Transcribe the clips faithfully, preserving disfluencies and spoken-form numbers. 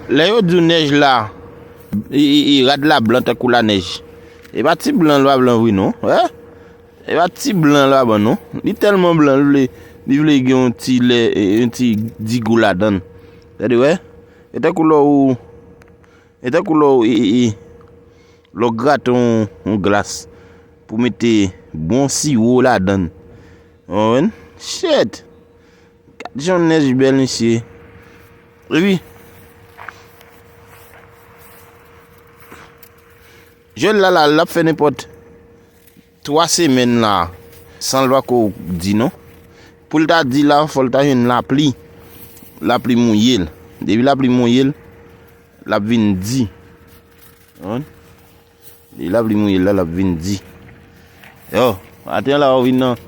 Lè yo di w nèj la, e, e, e, rad la blan tankou lanèj. E pa ti blan l pa blan vre non. Wè? E pa ti blan l pa blan non. Li tèlman blan, li vle, li vle gen yon ti lè, e, yon ti digo ladan l. Gade, wè? E tankou lè w, e tankou lè w, e, e, e, lè w grate yon, yon glas pou mete bon siwo ladan l. Ou konprann? Shit! Gad jan nèj bèl, mesye. Epi, jwèt la, la, l ap fè nenpòt twa semèn la, san l pako di non. Pou l ta di la, fò l ta jwenn lapli. Lapli mouye l. Depi lapli mouye l, l ap vin di. Konprann? Li la, li mouye la, l ap vin di. Yo, maten la, ou vin nan,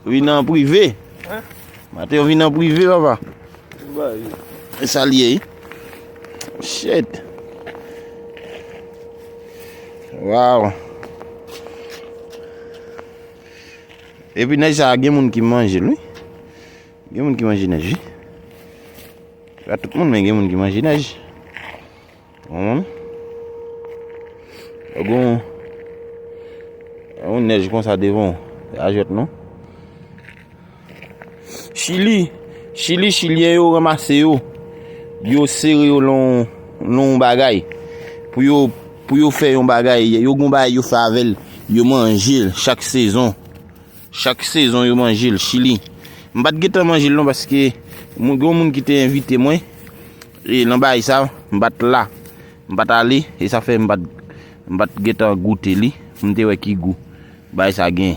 ou vin nan prive. Maten, ou vin nan prive, papa. E sa l ye, wi. Shit. Wow. Epi nèj sa, gen moun ki manje l, wi. Gen moun ki manje nèj, wi. Pa tout moun, men gen moun ki manje nèj. Ou konprann? Ou gon, yon nèj konsa devan w, se pa jwèt non. Chili, Chili, Chilyen yo ranmase yo, yo sere yo nan yon, nan yon bagay pou yo, pou yo fè yon bagay, yo gon bagay yo fè avè l, yo manje l chak sezon. Chak sezon yo manje l, Chili. M pa t gentan manje l non, paske moun, gen yon moun ki te envite mwen, e nan bagay sa, m pa t la. M pa t ale, e sa fè m pa t, m pa t gentan goute li, pou m te wè ki gou bagay sa gen.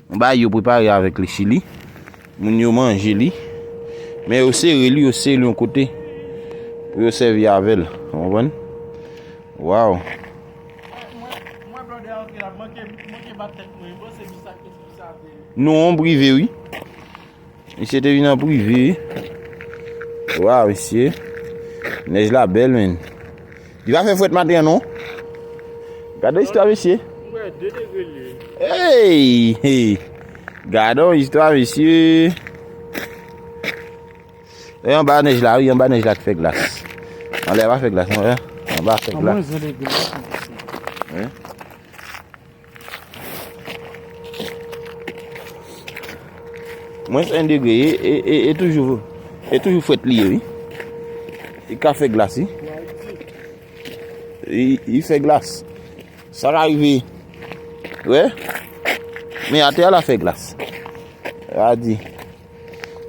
Yon bagay yo prepare avèk li, Chili. Moun yo manje li, men yo sere li, yo sere li yon kote pou yo sèvi avè l. Ou konprann? Wow. Non, prive, wi. Misye te vin an prive. Waw, mesye. Nèj la bèl, menn. Li pa fè frèt maten an, non. Gade istwa, mesye. Hey, hey. Gade yon istwa, mesye. E anba nèj la, wi, anba nèj la k fè glas. Anlè pa fè glas, non, wi. Anba fè glas. Wi. Mwens en degre, e, e, e, e toujou, e toujou frèt li ye, wi. Li ka fè glas, wi. Li, li fè glas. Sa ka rive, wè. Men atè a la fè glas. Sa di,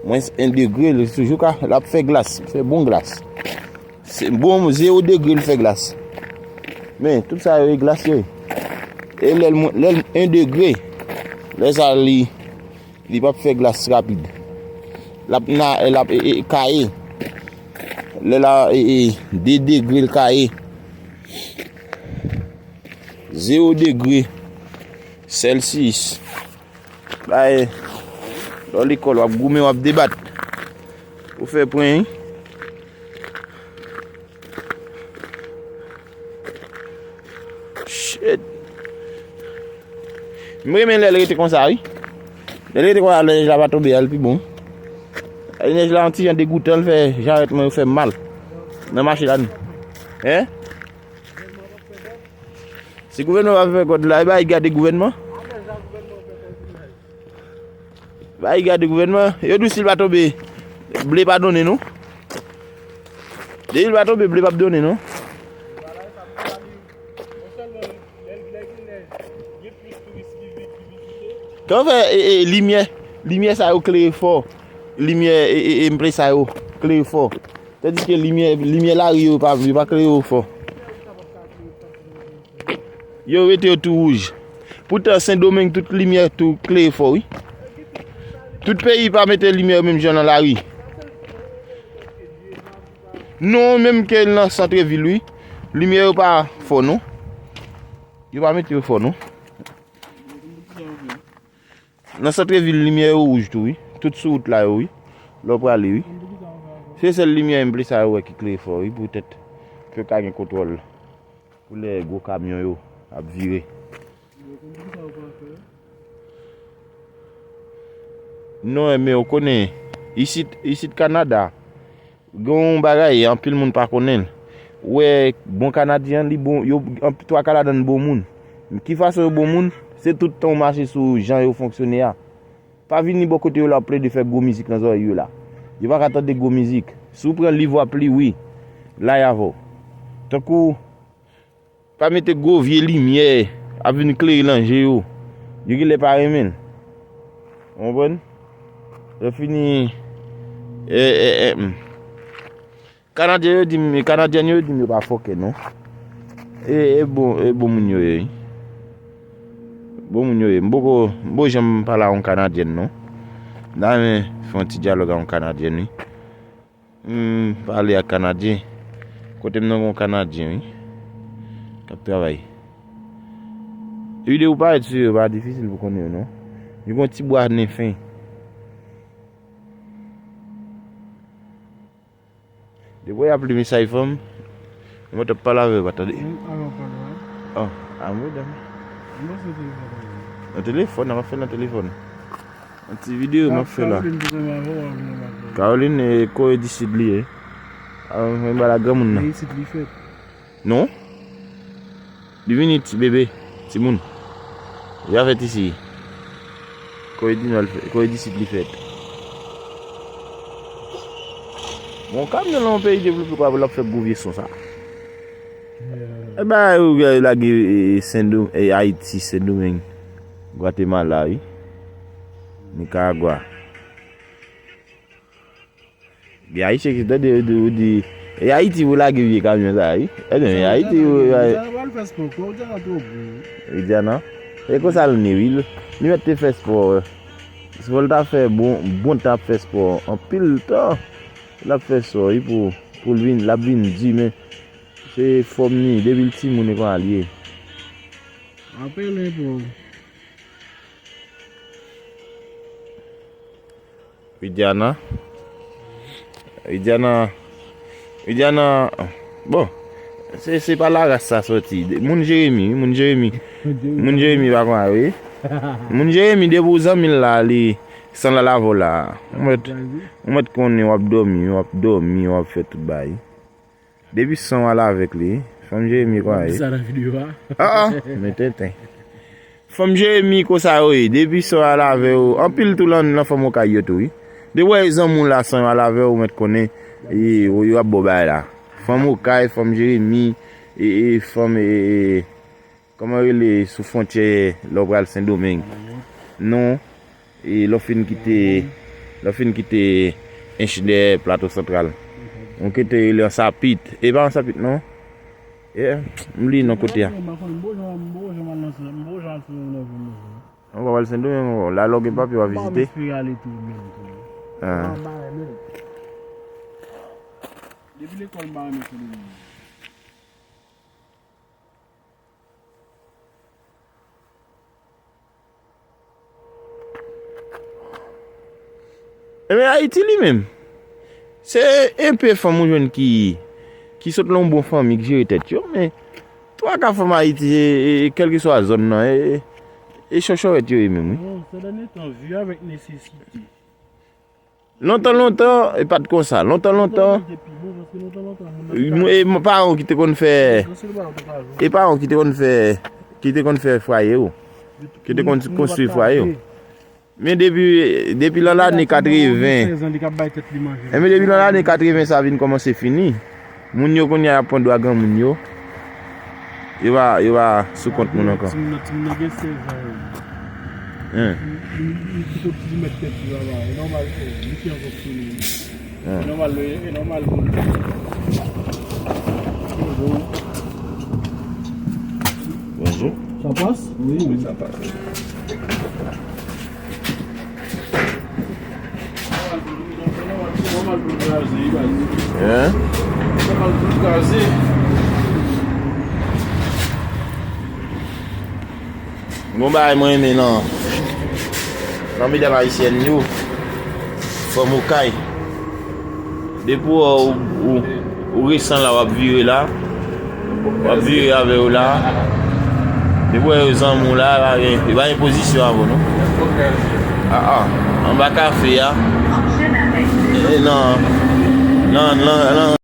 mwens en degre, li toujou ka, l ap fè glas, fè bon glas. Se bon, zewo degre l fè glas. Men, tout sa yo e glas yo ye. E lè l, lè l en degre, lè sa li, li p ap fè glas rapid. L ap na, l ap, e, e, kaye. Lè la, e, e, de degre l kaye. Zewo degre Celsius. Bay, lè w lekòl, w ap goumen, w ap debat. Ou fè pwen, wi. Shit. M renmen lè l rete konsa, wi. Lè l rete konsa, lè nèj la pa tonbe a, l pi bon. Lè nèj la yon ti jan degoutan, l fè jarèt mwen yo fè m mal. Nan mache la, nou. Hein? Si gouvènman pa fè kòd la, e bay gade gouvènman. Bay gade gouvènman. Yo di w si l pa tonbe, ble pa donnen non. Depi l pa tonbe, ble p ap donnen non. Kòman fè, e, e, limyè, limyè sa yo klere fò? Limyè, e, e, e, m plè sa yo klere fò. Tandiske limyè, limyè lari yo pa, yo pa klere yo fò. Yo rete yo tou wouj. Poutan Sendomeng tout limyè tou klere fò, wi. Tout peyi pa mete limyè yo menm jan nan lari. Non, menm ke nan santrevil, wi. Limyè yo pa fò, non. Yo pa mete yo fò, non. Nan santrevil, limyè yo wouj tou, wi. Tout sou wout la yo, wi. Lè w prale, wi. Se sèl limyè M P sa yo wè ki klere fò, wi, poutèt pou yo ka gen kontwòl. Pou lè gwo kamyon yo ap vire. Non, men ou konnen, isit, isit Kanada, Gen yon bagay, anpil moun pa konnen l. Ou wè, bon Kanadyen, li bon, yo, anp-, twa ka ladan l bon moun. Ki fason yo bon moun? Se tout tan w mache sou jan yo fonksyone a. Pa vini bò kote yo la w ap plede fè gwo mizik nan zòrèy yo la. Yo pa ka tande gwo mizik. Si w pran liv w ap li, wi, l ap avè w. Tankou, pa mete gwo vye limyè ap vin klere nan je yo. Yo genlè pa renmen l. Ou konprann? Lè fini, e, e, e, hmm. Kanadyen yo di m, Kanadyèn yo di m yo pa fòkè non. E, e bon, e bon moun yo ye, wi. Bon moun yo ye. M poko, m poko janm pale a yon Kanadyèn non. M ta renmen fè yon ti dyalòg a yon Kanadyèn, wi. M pale ak Kanadyen. Kote m nan gen yon Kanadyen, wi. K ap travay. Videyo parèt sou yo, pa difisil pou konnen yo non. Yo gen yon ti bwa nen fen. Depi w ap li mesaj fanm, mwen t ap pale avè w, pa tande. Mwen avè w pale a. Oh, a mwen dam. Mwen se telefòn avè w. Nan telefòn, n ap fè l nan telefòn. Yon ti videyo m ap fè la. Caroline, e Kore di Sid li ye. A, mwen ba la granmoun nan. Men isit li fèt. Non. Li vini ti bebe, timoun. Li pa fèt isi. Kore di Nò l fè-, Kore di Sid li fèt. Bon, kamyon nan yon peyi devlope kwa pou l ap fè gwo vye son sa. E ba yo lage, e, Sendo-, e, Ayiti, Sendomeng, Gwatemala, wi. Nikaragwa. Gen Ayisyen ki tande yo di, yo di, e Ayiti pou lage vye kamyon sa, wi. E non, e Ayiti pou lage. Sa pral fè spò, kò Widiana twò gwo. Widiana? E konsa l ni, wi. Li mèt te fè spò, wi. Fò l ta fè bon, bon t ap fè spò. Anpil tan. L ap fè spò, wi, pou, pou l vin, l ap vin di, men se fòm ni, depi l timoun e konsa l ye. Apele pou. Widiana. Widiana. Widiana. Bon. Se, se pa laras sa soti. De-, moun Jeremi, wi, moun Jeremi. Moun Jeremi pa konn ale. Moun Jeremi, depi w zanmi l la, li san l al avè w la. Ou mèt, ou mèt konnen w ap dòmi, w ap dòmi, w ap fè tout bagay. Depi san w al avèk li, fanm Jeremi konsa ye. Di sa nan videyo a. Ah, ah, men tenten. Fanm Jeremi konsa yo ye. Depi san w al avè yo, anpil tou lan, lan fanm Okay yo tou, wi. Depi w wè zanmi w la san yo al avè yo, ou mèt konnen, e, yo, yo ap ba w bagay la. Fanm Okay, fanm Jeremi, e, e, fanm, e, e, Kòman rele sou fwontyè lè w pral Sendomeng? Non, e lè w fin kite, lè w fin kite Ench dèyè Plato Santral. Yon kote rele Ansapit. E pa Ansapit non. E, m bliye non kote a. An pa pral Sendomeng ankò. La lè w gen papye w a vizite. Ah. Depi lekòl m pa renmen Sendomeng. Ebyen, Ayiti li menm, se enpe fanm ou jwenn ki, ki sot nan yon bon fanmi, k jere tèt yo, men twa ka fanm Ayiti, e, e, e, kèlkeswa zòn nan, e, e, e chòchòrèt yo ye menm, wi. Non, sè dènye tan, vi avèk nesesite. Lontan, lontan, e pa t konsa. Lontan, lontan, e, paran ki te konn fè, e paran ki te konn fè, ki te konn fè fwaye yo, ki te konn konstwi fwaye yo. Men depi, depi lan lane katreven, e men depi lan lane katreven sa vin kòmanse fini. Moun yo kounye a y ap pran dwa granmoun yo. Yo pa, yo pa sou kont moun ankò. Timoun nan, timoun nan gen sèz an yo. Hein. Li, li, li kite ti mèt tèt li laba. E nòmal, e, li ki an fonksyone. Hein. E nòmal, e nòmal pou li. Bonjou. Bonjou. Sa pas? Wi, wi, sa pas. Hein? Gon bagay mwen renmen nan, nan medam ayisyèn yo, fanm Okay. Depi w, ou, ou, ou resan la, w ap vire la. W ap vire avè yo la. Depi w wè yo zanmi w la, pa gen, pa gen pozisyon avè w, non. Ah, ah. Anba kafe a. E, e, nan, Nan, nan, nan,